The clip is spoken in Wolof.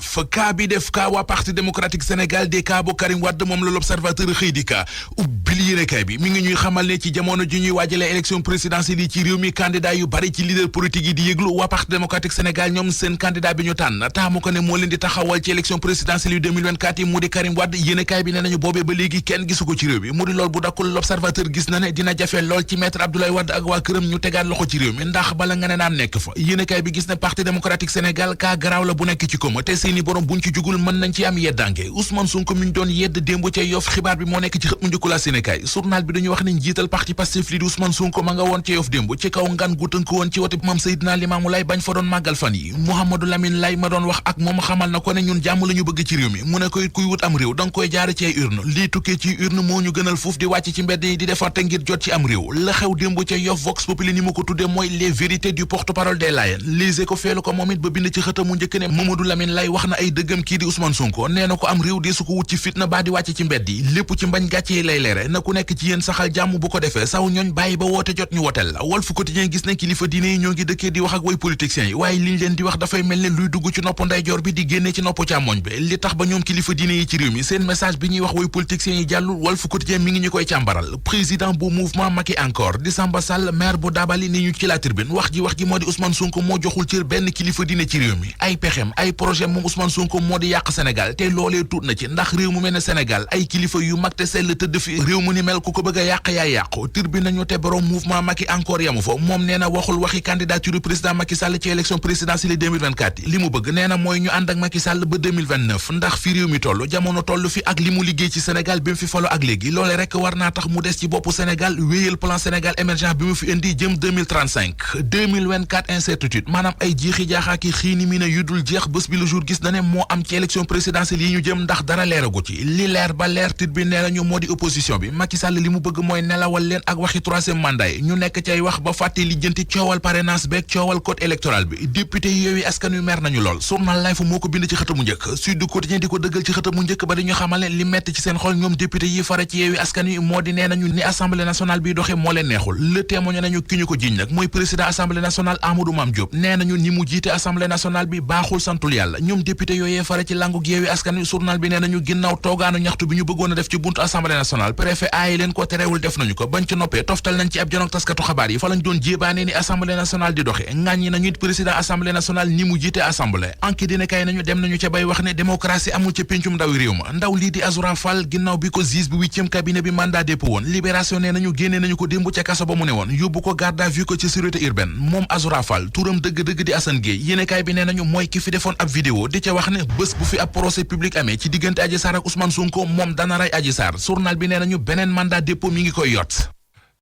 2009 cas bi def cas waa parti démocratique Sénégal des cas bu Karim Wade moom la l'observateur xëy di ka ubbil yéenekaay bi mi ngi ñuy xamal ne ci jamono ji ñuy waajale élection présidentielle yi ci réew mi candidat yu bari ci leader politique yi di yëglu waa parti démocratique Sénégal ñoom seen candidat bi ñu tànn taamu ko ne moo leen di taxawal ci élection présidentielle yu 2024 yi mu di Karim Wade yéenekaay bi ne nañu boobee ba léegi kenn gisu ko ci réew mi mu di lool bu dakkul l'observateur gis na ne dina jafe lool ci maître Abdoulaye Wade ak waa këram ñu tegaat loxo ci réew mi ndax bala nga ne naam nekk fa yéenekaay bi gis ne parti démocratique Sénégal ka garaaw la bu nekk ci koma te seeni borom buñ ci jugul mën nañ ci am yeddange Ousmane Sonko mi ñu doon yedd démb ca Yoff xibaar bi moo nekk ci xët mu njëkk la Sénégal journal bi dañu wax ne njiital parti Pastef li di Ousmane Sonko ma nga woon ca Yoff démb ci kaw ngan gu tënk woon ci wote Mame Seydina Limamou Laye bañ fa doon màggal fan yi Mouhamadou Lamine Laye ma doon wax ak moom xamal na ko ne ñun jàmm la ñu bëgg ci réew mi mu ne koy kuy wut am réew danga koy jaare ci ay urne lii tukkee ci urne moo ñu gënal fuuf di wàcc ci mbedd yi di defarte ngir jot ci am réew la xew démb ca Yoff Vox Populi ni mu ko tudde mooy les vérités du porte-parole des Layènes lise ko feelu ko moom it ba bind ci xëtam mu njëkk ne Mamadou Lamine Laye wax na ay dëggam kii di Ousmane Sonko nee na ko am réew di su ko wut ci fitna baa di wàcc ci mbedd yi lépp ci mbañ gàcce yi lay leere na ku nekk ci yéen saxal jàmm bu ko defee saw ñooñ bàyyi ba woote jot ñu woteel la Walf Quotidien gis ne kilifa diine yi ñoo ngi dëkkee di wax ak way politiciens yi waaye liñ leen di wax dafay mel ne luy dugg ci nopp ndeyjoor bi di génne ci nopp càmmoñ bi li tax ba ñoom kilifa diine yi ci réew mi seen message bi ñuy wax way politiciens yi jàllul Walf Quotidien mi ngi ñu koy càmbaral président bu mouvement Macky encore di Samba Sall maire bu Dabali ni ñu ci la Tribune wax ji moo di Ousmane Sonko moo joxul cër benn kilifa diine ci réew mi ay pexem ay projet moom Ousmane Sonko moo di yàq Sénégal te loolee tuut na ci ndax réew mu mel ne Sénégal ay kilifa yu mag te sell tëdd fi réew mu ni mel ku ko bëgg a yàq yaay yàqu Tribune nañu te borom mouvement Macky encore yamu fa moom nee na waxul waxi candidature président Macky Sall ci élection présidentielle 2024 yi li mu bëgg nee na mooy ñu ànd ak Macky Sall ba 2029 ndax fi réew mi toll jamono toll fi ak li mu liggéey ci Sénégal bi mu fi falo ak léegi loole rek war naa tax mu des ci boppu Sénégal wéyal plan Sénégal émergent bi mu fi indi jëm 2024 incertitude maanaam ay jiixi jaaxaaki xiini mi ne yu dul jeex bés bi le jour gis na ne moo am ci élection présidentielle yi ñu jëm ndax dara leeragu ci li leer ba leer tit bi nee nañu moo di opposition bi Macky Sall li mu bëgg mooy nelawal leen ak waxi troisième mandat yi ñu nekk cay wax ba fàtte lijjanti coowal parrainage beeg coowal code électoral bi député Yewwi Askan Wi mer nañu lool journal L'Info moo ko bind ci xëtamu njëkk Sud Quotidien di ko dëggal ci xëtamu njëkk ba dañu xamal ne li metti ci seen xol ñoom député yi fare ci Yewwi Askan Wi moo di nee nañu ni assemblée nationale bi doxe moo leen neexul le témoin nañu ki ñu ko jiiñ nag mooy président assemblée nationale Amadou Mame Diop nee nañu ni mu jiite assemblée nationale bi baaxul santul yàlla ñoom député yooyee fare ci langu Yewwi Askan Wi journal bi nee nañu ginnaaw toogaanu ñaxtu bi ñu bëggoon a def ci buntu assemblée nationale préfet aaye leen ko terewul def nañu ko bañ ci noppee toftal nañ ci ab janook taskatu xabaar yi fa lañ doon jéebaane ni assemblée nationale di doxe ŋàññi nañu it président assemblée nationale ni mu jiite assemblée enquête dina kay nañu dem nañu ca bay wax ne démocratie amul ca péncum ndawi réew ma ndaw lii di Azoura Fall ginnaaw bi ko juge bi 8e cabinet bi mandat dépôt woon libération nee nañu génnee nañu ko démb ca kaso ba mu ne woon yóbbu ko garde à vue ko ci sûreté urbaine moom Azoura Fall turam dëgg-dëgg di Assane Gueye yéenekaay bi nee nañu mooy ki fi defoon ab vidéo di ca wax ne bés bu fi ab procès public amee ci diggante Adji Sarr ak Ousmane Sonko moom dana rey Adji Sarr journal bi nee nañu beneen mandat dépôt mi ngi koy yott